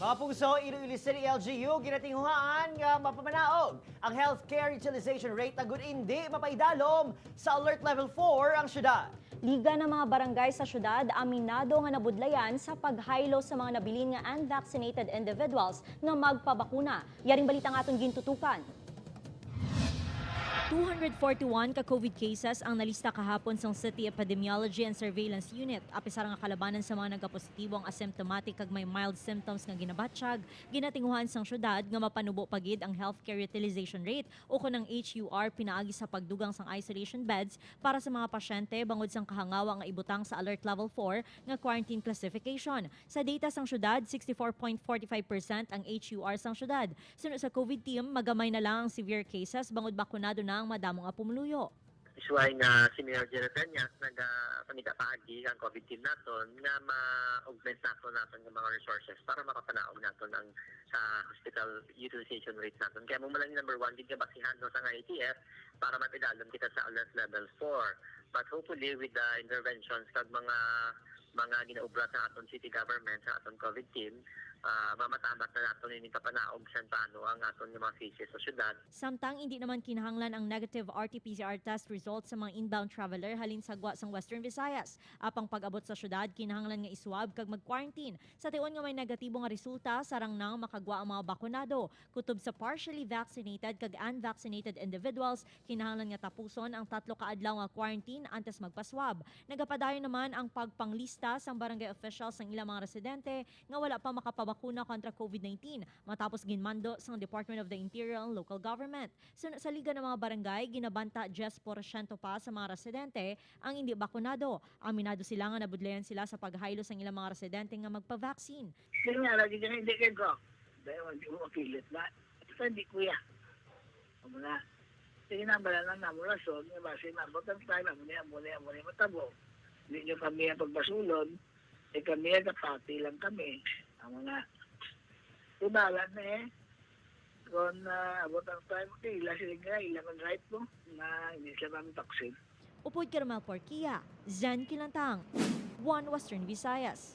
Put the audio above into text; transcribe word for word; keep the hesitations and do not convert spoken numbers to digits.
Mga pugso, Iloilo City L G U ginatinguhaan nga mapamanaog ang healthcare utilization rate agud indi mapaidalom sa Alert Level four ang syudad. Liga ng mga barangay sa syudad aminado nga nabudlayan sa paghaylo sa mga nabilin nga unvaccinated individuals nga magpabakuna. Yaring balita nga aton gintutukan. Two hundred forty-one ka COVID cases ang nalista kahapon sang City Epidemiology and Surveillance Unit, apisar nga kalabanan sa mga nagapositibo ang asymptomatic kag may mild symptoms nga ginabatyag. Ginatinguhan sang syudad nga mapanubo pa gid ang healthcare utilization rate, ukon ang H U R, pinaagi sa pagdugang sang isolation beds para sa mga pasyente bangod sang kahangawa nga ibutang sa Alert Level four nga quarantine classification. Sa data sang syudad, sixty-four point forty-five percent ang H U R sang syudad. Suno sa COVID team, magamay na lang ang severe cases bangod bakunado na ang madamo nga pumuluyo. That's why nga si Mayor Jerry Peñas nagapangita paagi ang COVID team naton nga ma-augment naton naton nga mga resources para makapanaog naton ang sa hospital utilization rate naton. Kaya mo man lang number one gid nga basihan no sa I T F para mapidalom kita sa alert level four. But hopefully with the interventions kag mga mga ginaobra sa aton city government, sa aton COVID team, ah, mamatabat na naton ini kapanaog sa paano ang aton nga mga cases sa syudad. Samtang indi naman kinahanglan ang negative R T P C R test results sa mga inbound traveler halin sa gwa sang Western Visayas. Apang pag-abot sa syudad, kinahanglan nga iswab kag mag-quarantine. Sa tion nga may negatibo nga resulta, sarang nang makagwa ang mga bakunado. Kutob sa partially vaccinated kag unvaccinated individuals, kinahanglan nga tapuson ang tatlo ka adlaw nga quarantine antes magpaswab. Nagapadayon naman ang pagpanglista sang barangay officials sang ilang mga residente nga wala pa makapabakuna kontra COVID nineteen, matapos ginmando sang Department of the Interior ang local government. Suno sa Liga ng mga Barangay, ginabanta diyes porsyento pa sa mga residente ang indi bakunado. Aminado sila nga nabudlayan sila sa paghaylo sang ilang mga residente nga magpa-vaccine. Kaya nga, lagi ka nga, hindi kayo ko. Dahil hindi mo mapilit na. Ito hindi, kuya. Ang mga, sige na, bala na namo rason, nga base na, abot ang time, amo ni, amo ni, amo ni, matabo. Hindi nyo kami ang pagbasulon, eh kami ang kapati lang kami. Ang mga, ibala na eh, kung ah, abot ang time, okay, ila sila nga, ila man right mo, na hindi sila kami toxin. Upod kay Romel Porquia, Zen Kilantang, One Western Visayas.